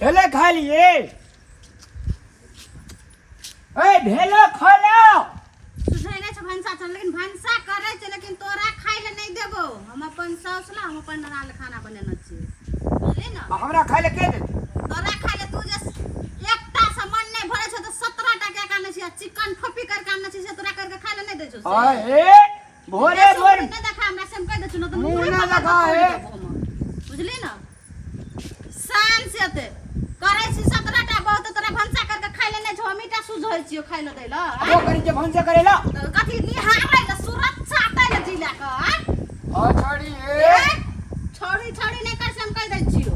भेलै खा लिए ए भेलो खा सुझै नहि छै भनसा चल लेकिन भनसा करै छै लेकिन तोरा खाइ लए नहि देबो हम अपन साउस ला हम अपन ननद ला खाना बनेने छियै बुझली ने हमरा खाइ लए के देतै तोरा खाइ लए तू जे एकटा से मन नहि भरै छौ तऽ 17 टा के आनै छियै चिकन ठोपी करके आनै छियै से तोरा करके खाइ लए नहि दै छौ से। अरे भोरे भोर नहि देखा हमरा से हम कहि दै छियौ ने तऽ मुँह मुँहे नहि पकड़ देखा, कऽ हे। तोड़ि देबो हम। बुझली ने शान से एते करै छी 17 टा बहुत तोरा भनसा करके खाइ ले नहि छौ हम ईटा सुझै छियौ खाइ ले दै लए ओ करी जे भनसा करेला तऽ कथी निहारै लए सूरत चाटै लए जिला कऽ आँय? आ छड़ी ए ए, छौड़ी छौड़ी नहि कर से हम कहि दै छियौ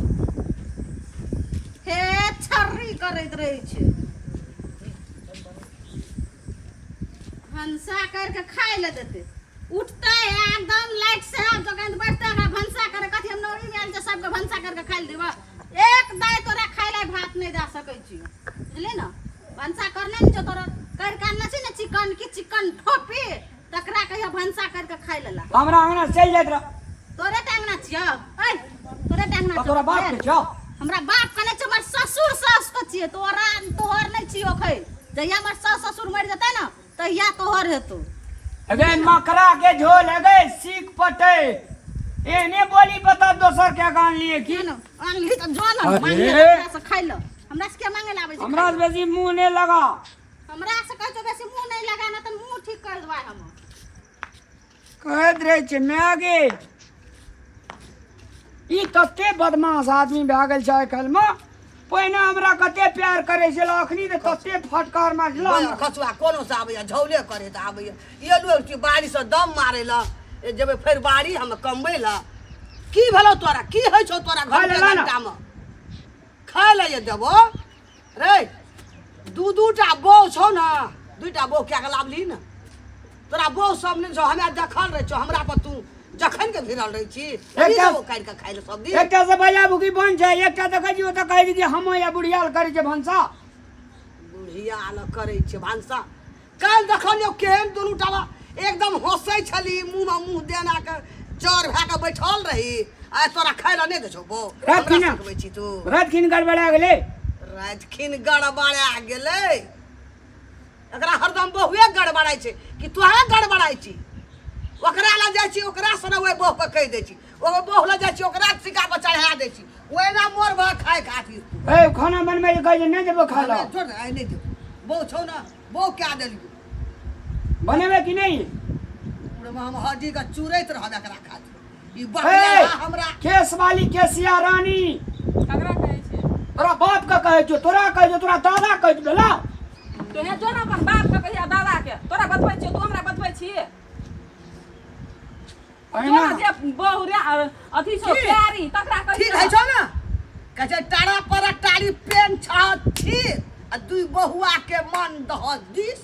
हे छर्री करैत रहै छै भनसा करके खाइ लए देतै उठतै एकदम लाइट से आब दोकान बैठतै ओकरा भनसा करे कथी हम नौरी में आयल छै सबके भनसा करके खाइ लए देबऽ एक दाय तोरा खाइ लए भात नहि दए सकै छियौ बुझली ने भनसा करने ने छौ तोरा करके आनने छी ने चिकन की चिकन ठोपी तकरा कहियो भनसा करके खाइ लेला हमरा अंगना चलि जाइत रह तोरे टांगना छियौ ऐ तोरे टांगना तऽ तोरा बाप के छौ हमरा बाप के नहि छौ हमर ससुर सास के छियै तोरा तोहर नहि छियौ खै जहिया हमर सास ससुर मरि जेतै ने तहिया तोहर हेतौ अगे मकरा के झोल अगे सीख पटे एहने बोली बता दोसर के गान लिए की किया ने आनली तऽ जो ने अरे। मांगे हमरा से खाइ ल हमरा से किया मांगे ला आबै छै हमरा से बेसी मुंह नहीं लगा हमरा से कहै छौ बेसी मुंह नहि लगा ना तऽ मुंह ठीक कर देबै हम कहैत रहै छै माय गे ई तते बदमाश आदमी भए गेल छै आइ काल्हिमे पहिने हमरा कते प्यार करै छल अखनी तऽ तते फटकार मारल बड़ा खसुआ कोनो से आबैया झौले करे तऽ आबैया ये लोग छी बाड़ी से दम मारे ला ए जेबै फेर बाड़ी हम कमबै ला की भेलौ तोरा की होइ छौ तोरा खाय घंटे ला ना। घंटा मे खाय ला ये देबो रे दू दू टा बौ छौ ने दूटा बौ कए के लाबली ने तोरा बौ सब नहि छौ हमरा देखल रहै छौ हमरा पर तू जखन के भिड़ल रहै छी देबो काटि के खाइ ले सब दिन एकटा से भैया भुकी बन छै एकटा देखै छी ओतऽ कहै छै कि हम या बुढ़िया करै छै भनसा बुढ़िया ल करै छै भनसा काल्हि देखलियौ केहन दुनू टाला एकदम हँसै छली मुँहमे मुँह देना के चर भए के बैठल रही आ तोरा खाइ लए नहि दै छौ बौ राति हमरा खिना सिखबै छी तू राति खिन गड़बड़ा गेलै राति खिन गड़बड़ा गेलै एकरा हरदम बहुए गड़बड़ाइ छै कि तोहे गड़बड़ाइ छी ओकरा लग जाइ छी ओकरा सने ओहि बहुके कहि दै छी ओकर बहु लग जाइ छी ओकरा सिक्का पर चढ़ा दै छी ओहिना मोर भऽ खाय खातिर ए खाना बनबै लए कहै छै नहि देबो खाय लए छोड़ आइ नहि देबो बहु छौ ने बहु कए देलियौ बनेबै कि नहि पूरेमे हम हड्डीके चूरैत रहब एकरा खातिर ई ए बकलेला हमरा केस वाली केसिया रानी ककरा कहै छै तोरा बाप के कहै छौ तोरा कहै छौ तोरा दादा कहै छौ भेला तोहे जो ने अपन बाप के कहिया दादा के तोरा बतबै छियौ तू हमरा बतबै छी अहिना तोरा जे बहु रे अथी छौ की? प्यारी तकरा कहै ठीक है छौ ने कहै छै टारा पर टारी प्रेम छ छी आ दुई बहुआ के मन दह दिस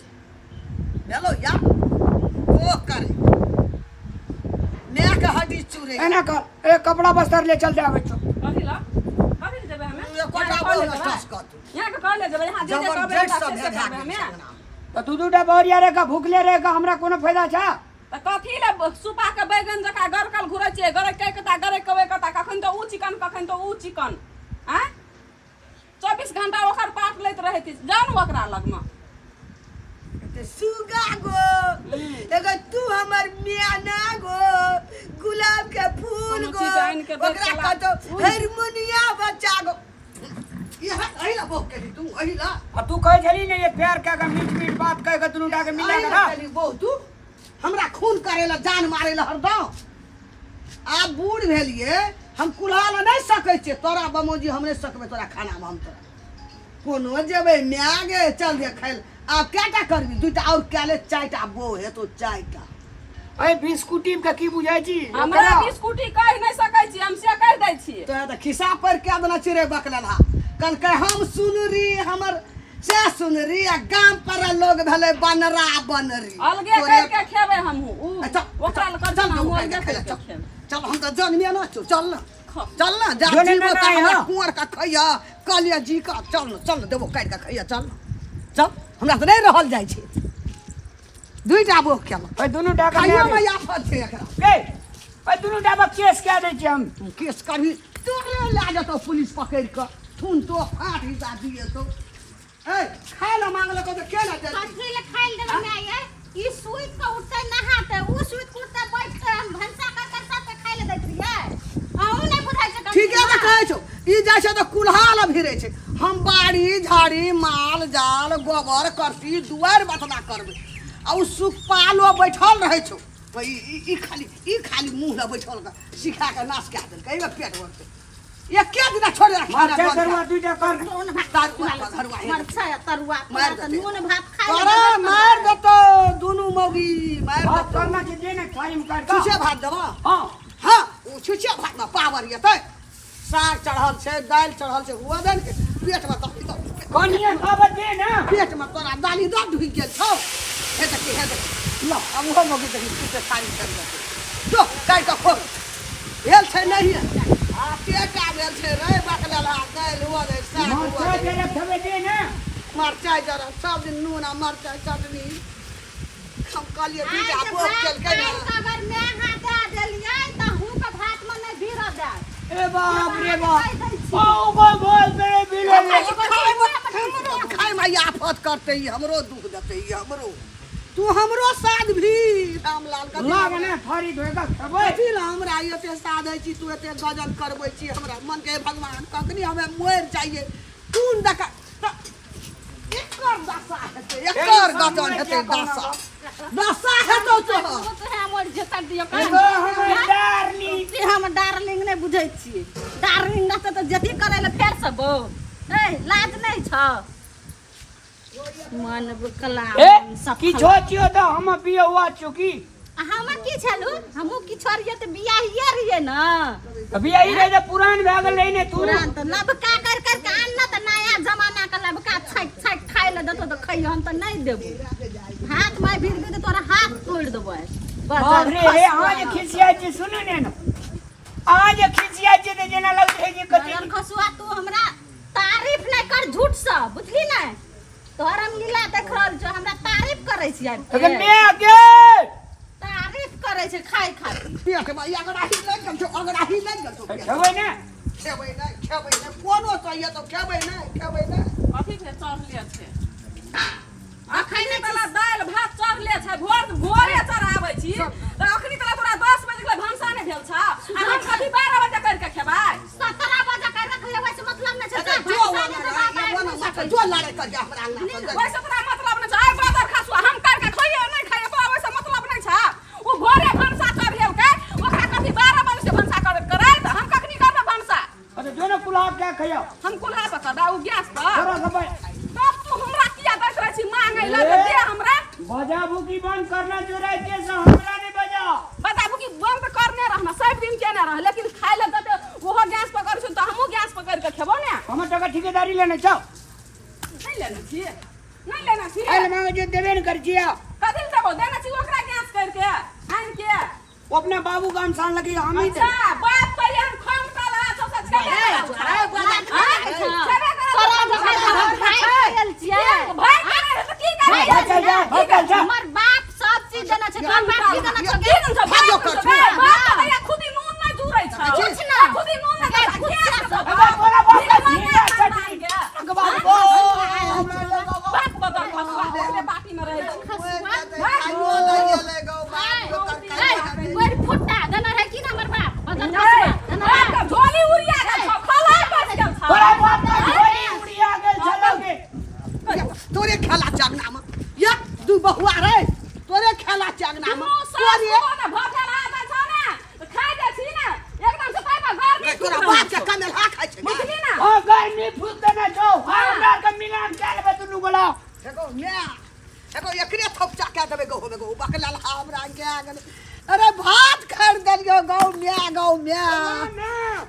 भेलो या ओ करे माय के हड्डी चूरे एना कर ए कपड़ा बस्तर ले चल जावे छौ कथी ल कथी ल जेबै हमे एकोटा यहाँ बहु कॉलेज ने जेबै? टस कऽ तू यहाँ के कॉलेज जेबै यहाँ जे जे कहबै जबरदस्त हमरा सब से से भेजा करबै गेल हमे छै अंगना मे। तऽ दू दूटा बहुरिया रहेगा भूखले रहेगा हमरा कोनो फायदा छै तऽ कथी ले सुपा के बैगन जकाँ गरकल घुरै छियै गरै कै कता गरै कबै कता कखन तऽ ऊ चिकन कखन तऽ ऊ चिकन आँय 24 घंटा ओकर पाट लैत रहैत छी जाउ ने ओकरा लगमे ते सुगा गो एगो तू हमर मियाना गो गुलाब के फूल कोनो गो चीज आनि के देख ओकरा के ला। कहतो हारमोनिया बच्चा गो यहाँ एहि ला बहु केली तू एहि ला आ तू कहै छली ने ये प्यार कए के मीठ मीठ बात कह के दुनू टा के मिला एहि के ला रख केली बहु तू हमरा खून करे ला जान मारे ला हरदम आब बूढ़ भेलिए हम कुल्हा ला नहि सकै छियै तोरा बमोजी हम नहि सकबै तोरा खानामे हम तोरा कोनो जेबै माय गे चल दे खाइ आब कएटा करबी दूटा आओर कए ले चारिटा बो हेतौ चारिटा अरे बिस्कुटी के की बुझाइ छी हमरा ओकरा बिस्कुटी कहि नहि सकै छी हम से कहि दै छियै तोरा तऽ खिस्सा पर कए देना छी रे बकलहा कहलकै हम सुनरी हमर से सुनरी आ गाम पर लोग भेलै बनरा बनरी अलगे तोरे- करके खेबै हमहूँ उ अच्छा, ओकरा लग चल चल चल हमहूँ खाइ अलगे ले, करके चल खेबै चल हम तऽ जनमे ना छौ चल ना खा। चल ना जा जोने जीवो ना तऽ ना हमरा यहाँ। कुंवर का खैया कहलियै जी का चल ना चल ना देबो काटि कऽ खैया चल ना चल हमरा तऽ नहि रहल जाइ छै दुईटा बोह केलक ओहि दुनू टा के खाइयो माय मे आफत छै एकरा गे ओहि दुनू टा के केस कए दै छी हम तू केस करही तोरे लए जेतौ पुलिस पकड़ि कऽ थुन तो फाट हिसा दिए तो ए खाय ला मांगलको तऽ के ना देलकै? कथी ले खाइ ले देबै माय ये? ई सुति के उठतै नहातै, ऊ सुति के उठतै बैठतै, हम भनसा कर कर सबके खाइ ले दैत रहियै। अहूँ नहि बुझै छै ठीके तऽ कहै छौ ई जाइ छै तऽ कुल्हा लग भिड़ै छै हम बाड़ी झाड़ी माल जाल गोबर करसी दुआरि बथना करबै आ ओ सुखपालो बैठल रहै छौ तऽ ई ई- ई खाली ई खाली मुँह लग बैठल कऽ सिखा कऽ नाश कए देलकै एहिमे पेट भरतै एके दिना छोड़ि देलक खाना मरचाइ बन्द तरुआ कए। दुइटा कर नून भात तरुआ तरुआ हे। मरचाइ आ तरुआ मारि तोरा तऽ देतै। नून भात खाइ ले तोरा देबै। मारि देतौ दुनू मौगी मारि भात देतौ करना छै दे ने थारीमे काटि कऽ। छुछे भात देबऽ हँ हाँ ओ छुछे भात में पावर एतै साग चढ़ल छै दालि चढ़ल छै हुआ दे ने पेट में तोरा कनिए खाबऽ दे ने पेट में तोरा दालि दऽ ढुकि गेल छौ हे देखी हे देखी ल अब ओहो मौगी देखी छुछे थारी चढ़ि गेल जो काटि कऽ खो भेल छै नहीं आ टेका भेल छै रे बकलेल हा दालि हुआ दे साग हुआ मरचाइ दे जरा खेबै दे ने मरचाइ जरा सब दिन नून आ मरचाइ चटनी हम कहलियै आइ दूटा जे बोक भात केलकै ने खाइ कऽ अगर माय हाथ दए देलियै तऽ अहूँके भातमे नहि भिड़ऽ देत। ए बाप रे बाप ओ गो बोल मेरे बिले हमरो खाइमे आफत करतै ई हमरो दुख देतै ई हमरो तू हमरो साथ भी रामलाल कथी लाग ने थारी धोए कऽ खेबै कथी लए हमरा एते साधै छी तू एते गजन करबै छी हमरा मन के भगवान कखनी हमे मरि जाइए कोन दका एकर दशा हेतै एकर गजन हेतै दशा दशा हेतौ तोहर हमर जेता दियौ एगो हमर डार्लिंग से हम डार्लिंग नहि बुझै छियै डार्लिंग रहतै तऽ जति करै लए फेर सब ए लाज नहि छौ मन कला ए सब की छियो तऽ हम बियौआ चुकी हम की छलू हमहूँ किछो रहियै तऽ बियाहिए रहियै ने अभी आई रहे तऽ पुरान भए गेलै ने तू पुरान तऽ लबका कर कर के आन ने तऽ नया जमाना के लबका छाँकि छाँकि खाइ लए देतौ तऽ खइयो हम तऽ नहि देबो हाथ में भिड़ गेल तऽ तोरा हाथ तोड़ि देबै बाप रे हे अहाँ जे खिसियाइ छी सुनू ने ने अहाँ जे खिसियाइ छी तऽ जेना लगै छै जे कथी खसुआ तू हमरा तारीफ नहि कर झूठ से बुझली ने तोहर हम लीला देख रहल छौ हमरा तारीफ करै छी आबि अगर के मैं के तारीफ करै छै खाय खातिर पेट में अगराही लागि गेल छौ अगराही लागि गेल छौ पेट में। खेबै ने खेबै नहि खेबै नहि कोनो चाहिए तऽ खेबै नहि खेबै नहि कथी छै चढ़ले छै अखन अखनी तला दालि भात चढ़ले छै भोर भोरे चढ़ाबै छी तऽ अखनी तला तोरा 10 बजे गेलै भनसा नहि भेल छ आ हम कथी 12 बजे करि के खेबै 17 बजे कर रखले वैसे मतलब नहि छै अच्छा, जो भनसा नहि तऽ बाप आबि नहि सकै जो लड़े कर जा हमरा अंगना पर जा। वैसे तोरा मतलब नहि छै आइ बादर खासु हम कर के खइए नहि खइए तोरा वैसे मतलब नहि छै ओ भोरे भनसा चढ़ेलकै ओकरा कथी 12 बजे से भनसा करे करे तऽ हम कखनी करबै भनसा अच्छा जो ने कुल्हा के खइयो हम कुल्हा पर करबै ओ गैस पर थोड़ा सा तब तू हमरा किया दैत रहै छी मांगै लए तऽ दे हमरा बजा भूकी बंद करना जोरा के से हमरा नहीं बजा बताबू कि बंद करने रहना सब दिन केने रह लेकिन खाय लए देते ओहो गैस पर करै छै तऽ हमहूँ गैस पर करि के खेबो ने हमर टका ठेकेदारी लेने छौ नहि लेने छी नहि लेने छी खाय ले मांगे जे देबे ने कर छिया कथी लए देबो देने छी ओकरा गैस करके आनि के वो अपने बाबू का इंसान लगी हम ही अच्छा बाप तो एहन खम काला छौ से छेबे करल छौ। अरे बाबा, हाँ? छेबे करल तोरा छौ। भाई भाई खेल छियै भाई करे है तऽ की करे भाग चल जा भाग चल जा हमर बाप सब चीज देने छै तोहर बाप की देने छौ की देने छौ? भाजो बाप कर छौ, बाप तऽ भैया खुदी नून नहि जुड़ै छौ। कुछ ना। खुदी नून नहि जुड़ै छौ। गैस के अबे तोरा बाप का बाप झींगा खानदान चटनी के। अखबार बोल बाप बदल खसुआ, ओकरे पार्टी में रहै छै। खसुआ खाइयो नहि गेलै गौ, बाप गौ, तरकारी ए, बड़ फुट्टा देने रहै की ने हमर बाप बदल ए, खसुआ देने बाप रहै के झोली उड़िया गेल छौ, खलाइ बचि गेल छौ। तोरा बाप का झोली उड़िया गेल छलो के तोरे खेला चगना में या दू बहुआ रे तोरे खेला चगना में दुनू सास तोरे पुतोह ने भऽ गेल आदत छौ ने, तऽ खाइ जाइ छी ने, एकदम से ताहि पर गर्मी तोरा फूक बाप रहल के छौ। कमेलहा खाइ छै बुझली ने? ओ गर्मी फूक देने छौ हमरा के मिलान कए लेबै दुनू गोला देखो मैं देखो एकरे थपचा कए देबै गौ गौ बकलाल हमरा गै गेल अरे भात खरीद देलियो गौ म्या गौ म्या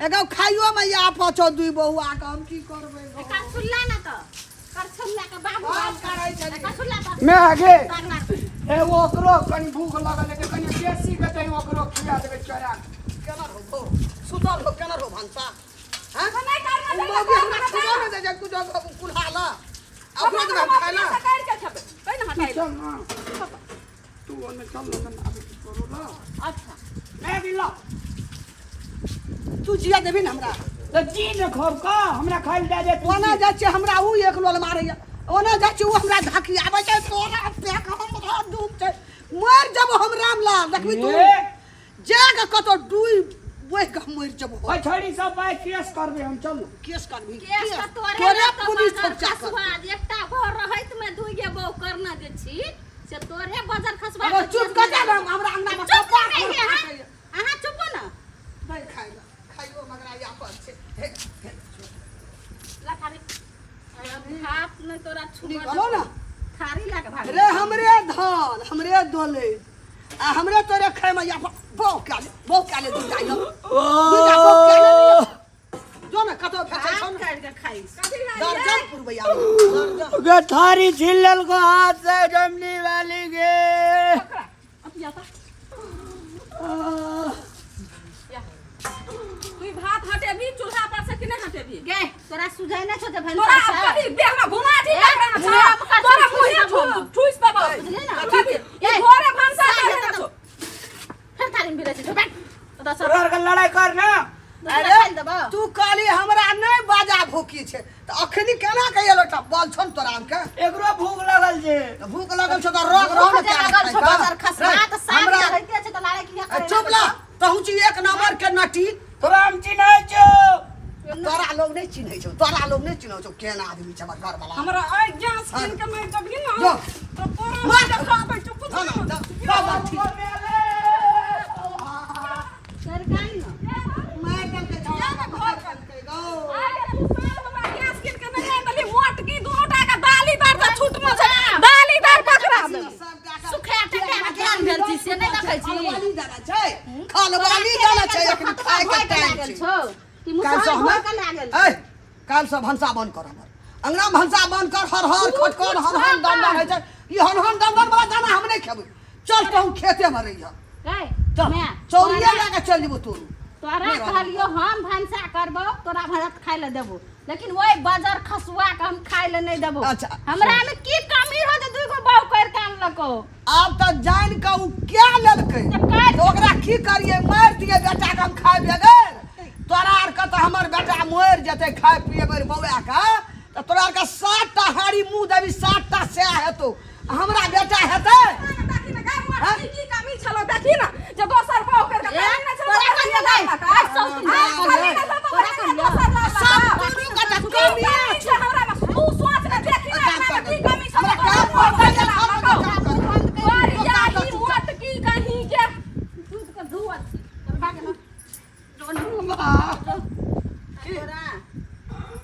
एगो खाइयो में या पचो दुई बहुआ के हम की करबै गौ करछुल्ला ना तऽ करछुल्ला के बाबू बात करै छलियै। करछुल्ला तऽ मैं आगे तागना ए ओकरो कनि भूख लागल है कनि बेसी के दही ओकरो खिया देबै चोरा के। केना हो गौ सुतल हो केना हो भनसा हैं तऽ नहि करना उ छै, मौगी हमरा तऽ छुबो नहि दै छै कुछो कुल्हा ला आ ओकरो देबै हम खाइ ला अपने से करि के खेबै। कहि ने हटाइ चल ना तू ओने चल ना हम आबै छी तोरो ला अच्छा मैं भी ला तू जिया देबी ने हमरा तऽ जी ने खब का हमरा खाइ लए दए दे तू। ओना जाइ छियै हमरा उ एक लोल मारैया ओना जाइ छियै उ हमरा धकियाबै छै तोरा पेक हमरा डूब छै मरि जब हम रामलाल देखबी तू ए। जाके कतौ डूबि बहि कऽ मरि जब ओइ छोड़ी सब बाइ केस करबै हम चलू केस करबी केस तऽ तोरे तोरे लगतौ पुलिस बजर चर्चा कर खसुआ, जे एकटा घर रहैत में दुइ गे बहु करना जे छी से तोरे बजर खसुआ अगर के चुप केस कर जा नहि ना, हमरा अंगना में चुप कपार कर फोड़ जाइए, अहाँ फाटैया। अहाँ चुप ना नहीं खाइ ला खाइयो मगरा या पर छै हे, हे, ला थारी भात नहीं तोरा छुआ निकलो ना। थारी ला के भाग रे हमरे धान हमरे दोले आ हमरे तोरे खाय में या बहु काले बहु काले दूध आइयो दूध बहु काले जो ना कतो फेकै छौ भात ने काटि के खाइस दर्जन पुरबैया दर्जन गे थारी छीन लेलको हाथ से जमनी वाली गे तू भात हटेबी चूल्हा पर से कि नहीं हटेबी गे तोरा सुझाइ नहि छौ जे तोरा भनसा अब छै कथी देह में घुमा दी ए, एकरा में घुमा छौ। तोरा मुँहे ठुस देबौ बुझली ना? कथी? ए, ई घरे भनसा साँझ करे हेतौ छौ फेर थारी में भिरै छै बैठ ओतऽ सब तोरा आरके लड़ाई कर ना दूसरा खाइ लए देबौ तू कहली हमरा नहि बाजा भूखी छै तऽ अखनी केना के एलो टा बल छौ ने तोरा आमके एकरो भूख लगल छै तऽ भूख लगल छौ तऽ रोग रहो भूख ने जे लगल छौ बजर खसबा तऽ साग हमरा चढ़ैते छै तऽ लाड़े किया ए, करे चुप ला तहु छी एक नंबर के नटी तोरा हम चिन्है छौ तोरा लोग नहि चिन्है छौ तोरा लोग नहि चिन्है छौ केहन आदमी छै हमर घरवाला हमरा आइ गैस कीन के मारि देबही ना जो। तो तोरा मार। देखाबै छौ ना, ना, जा, जा, जा, ठीक। सरकारी ना मारि देलकै छौड़ा, मारि देलकै गौ। आइ तू साल हमरा गैस कीन के नहि आनि देलही मोटकी दुनू टा के दाली दार तऽ छूटमे छै दाली दार पकड़ा दे सबटा के सुखा टका के ज्ञान भेल छी से नहि देखै छी खलबाली दाना छै खलबाली दाना छै एखन खाय के टाइम छै छौ कि काल्हि से मुसहर हमरा भऽ के लागल ऐ काल्हि से भनसा बंद कर हमर अंगना भनसा बंद कर हर हर खटकर हर हर दन दन होइ छै ई हन हन दन दन वाला दाना हम नहि खेबै चल तहु खेते मे रहिह गै चल माय चौरिये लए के चल जेबो तोरू तोरा नहि रहब। कहलियो हम भनसा करबो तोरा भात खाय ले देबो लेकिन ओहि बजर खसुआ के हम खाय ले नहीं देबो अच्छा। हमरा में की कमी हो जे दुई गो बहु कर के आनलको आब तऽ जानि कऽ ओ क्या लेलकै तऽ काटि तऽ ओकरा की करियै मारि दियै बेटाके हम खाय बगैर तोरा आरके तऽ हमर बेटा मरि जेतै खाय पिए बेर बौआके तऽ तोरा आरके 7टा हाड़ी मुँह देबी 7टा सएह हेतौ आ हमरा बेटा हेतै देखी ना गाय मोटकी की कमी छलो देखी ना जे दोसर बहु करके ए, कमी ना छलो तोरा कहियो गई, तोरा सब तोरा कहियो। सब दुनू के तऽ कमिए छै हमरा में तू सोच ना देखी ना काम हमरा में कर। की कमी छलो हमरा काम तोरा कर, बहु काम कर, काम कर। और याही मोटकी कहीं के दूध के धुआ भाग ना तोरा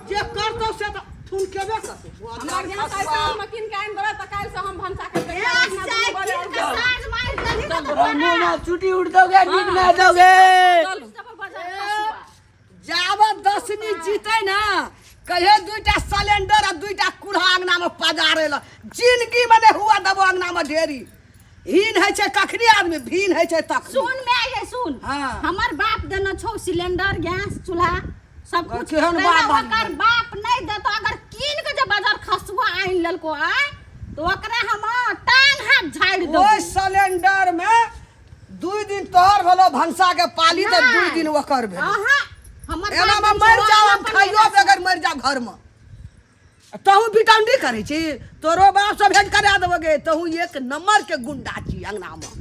जे करतौ से तऽ थुनकेबे करतौ हमरा गैस आइ साल में कीन के आनि देबै तऽ काल्हि से हम भनसा करके एक चाय कीन के साँझ मारि देलही तऽ तोरा मुँह में छुट्टी उठ दोगे नीक ना दोगे चलू बजर खसुआ जाबत दसमी जीते ना कहे दुईटा सिलेंडर आ दुईटा कूल्हा अंगना में पजारे ला जिंदगी में नहीं हुआ दबो अंगना में ढेरी हीन है छै कखनी आदमी भीन है छै तखनी सुन मैं ये सुन हाँ। हमर बाप देने छौ सिलेंडर गैस चूल्हा सब कुछ केहन तैमे बाप आनि ओकर बाप नहीं देतो अगर कीन के जे बाजार खसुआ आनि लेलको आय तो ओकरा हम टांग हाथ झाड़ि देबो ओहि सिलेंडर में 2 दिन तोहर भेलो भनसा के पाली तऽ 2 दिन ओकर भेलो अहाँ हमर एना बाप में मरि देने छौ, जाओ हम अपन खाइयो बेटा से। बगैर मरि जाओ घर में तहू बिटंडी करै छी तोरो बाप से भेंट करा देबो गे तहू एक नंबर के गुंडा छी अंगना में।